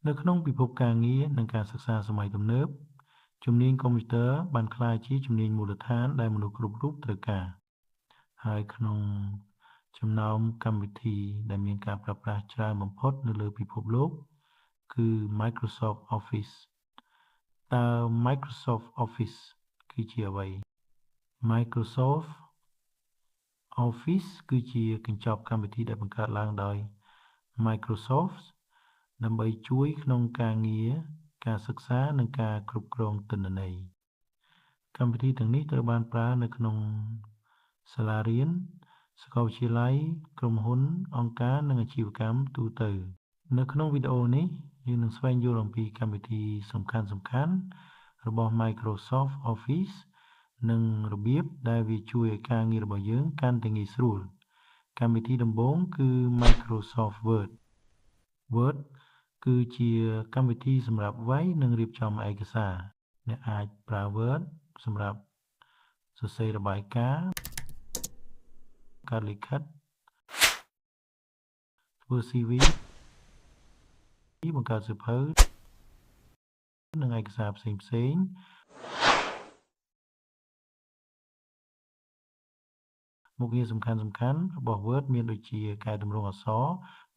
នៅក្នុងពិភពការងារនិងការសិក្សាសម័យទំនើបជំនាញកុំព្យូទ័របានក្លាយជាជំនាញមូលដ្ឋានដែលមនុស្សគ្រប់រូបត្រូវការហើយក្នុងចំណោមកម្មវិធីដែលមានការប្រើប្រាស់ច្រើនបំផុតនៅលើពិភពលោកគឺ Microsoft Office តើ Microsoft Office គឺជាអ្វី Microsoft Office គឺជាកញ្ចប់កម្មវិធីដែលបង្កើតឡើងដោយ Microsoft ដើម្បីជួយក្នុងការងារការសិក្សានិងការគ្រប់គ្រងទិន្នន័យកម្មវិធីទាំងនេះត្រូវបានប្រើនៅក្នុងសាលារៀនសាកលវិទ្យាល័យក្រុមហ៊ុនអង្គការនិងអាជីវកម្មទូទៅនៅក្នុងវីដេអូនេះយើងនឹងស្វែងយល់អំពីកម្មវិធីសំខាន់ៗរបស់ Microsoft Office និងរបៀបដែលវាជួយឲ្យការងាររបស់យើងកាន់តែងាយស្រួលកម្មវិធីដំបូងគឺ Microsoft Word Word គឺជាកម្មវិធីសម្រាប់វាយនិងរៀបចំឯកសារអ្នកអាចប្រើ Word សម្រាប់សរសេររបាយការណ៍កើតលិខិតធ្វើ CV បង្កើតសៀវភៅនិងឯកសារផ្សេងៗមុខងារសំខាន់ៗរបស់ Word មានដូចជាកែទម្រង់អក្សរ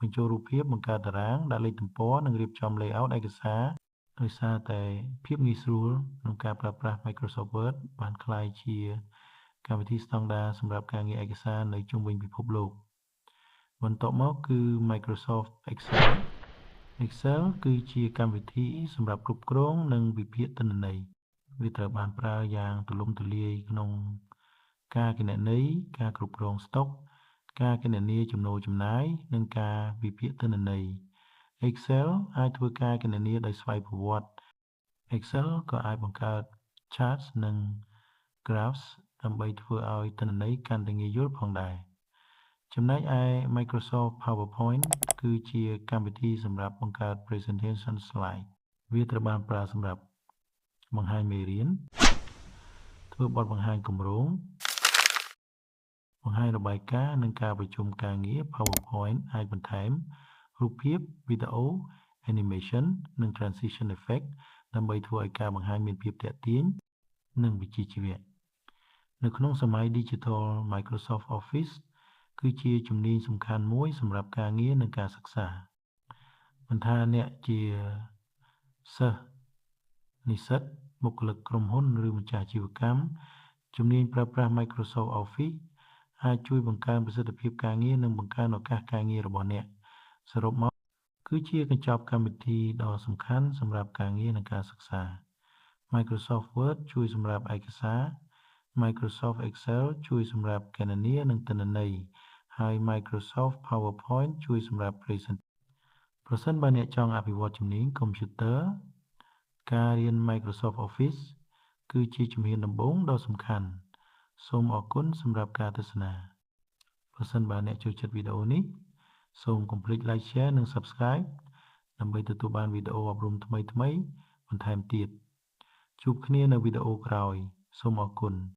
បញ្ចូលរូបភាពបង្កើតតារាងដាក់លេខទំព័រនិងរៀបចំ layout ឯកសារដោយសារតែភាពងាយស្រួលក្នុងការប្រើប្រាស់ Microsoft Word បានក្លាយជាកម្មវិធីស្តង់ដារសម្រាប់ការងារឯកសារនៅជុំវិញពិភពលោកបន្ទាប់មកគឺ Microsoft Excel Excel គឺជាកម្មវិធីសម្រាប់គ្រប់គ្រងនិងវិភាគទិន្នន័យវាត្រូវបានប្រើយ៉ាងទូលំទូលាយក្នុងការគណនេយ្យការគ្រប់គ្រងស្តុកការគណនាចំណូលចំណាយនិងការវិភាគទិន្នន័យ Excel អាចធ្វើការគណនាដោយស្វ័យប្រវត្តិ Excel ក៏អាចបង្កើត Charts និង Graphs ដើម្បីធ្វើឲ្យទិន្នន័យកាន់តែងាយយល់ផងដែរចំណែកឯ Microsoft PowerPoint គឺជាកម្មវិធីសម្រាប់បង្កើត Presentation Slide វាត្រូវបានប្រើសម្រាប់បង្ហាញមេរៀនធ្វើបទបង្ហាញគម្រោងបង្ហាញរបាយការណ៍និងការប្រជុំការងារ PowerPoint អាចបន្ថែមរូបភាពវីដេអូ Animation និង Transition Effect ដើម្បីធ្វើឲ្យការបង្ហាញមានភាពទាក់ទាញនិងវិជ្ជាជីវៈនៅក្នុងសម័យ Digital Microsoft Office គឺជាជំនាញសំខាន់មួយសម្រាប់ការងារនិងការសិក្សាមិនថាអ្នកជាសិស្សនិស្សិតបុគ្គលិកក្រុមហ៊ុនឬម្ចាស់អាជីវកម្មជំនាញប្រើប្រាស់ Microsoft Office អាចជួយបង្កើនប្រសិទ្ធភាពការងារនិងបង្កើនឱកាសការងាររបស់អ្នកសរុបមកគឺជាកញ្ចប់កម្មវិធីដ៏សំខាន់សម្រាប់ការងារនិងការសិក្សា Microsoft Word ជួយសម្រាប់ឯកសារ Microsoft Excel ជួយសម្រាប់គណនានិងទិន្នន័យហើយ Microsoft PowerPoint ជួយសម្រាប់ Presentation ប្រសិនបើអ្នកចង់អភិវឌ្ឍជំនាញកុំព្យូទ័រការរៀន Microsoft Office គឺជាជំហានដំបូងដ៏សំខាន់សូមអរគុណសម្រាប់ការទស្សនាប្រសិនបើអ្នកចូលចិត្តវីដេអូនេះសូមកុំភ្លេច Like Share និង Subscribe ដើម្បីទទួលបានវីដេអូអប់រំថ្មីៗបន្ថែមទៀតជួបគ្នានៅវីដេអូក្រោយសូមអរគុណ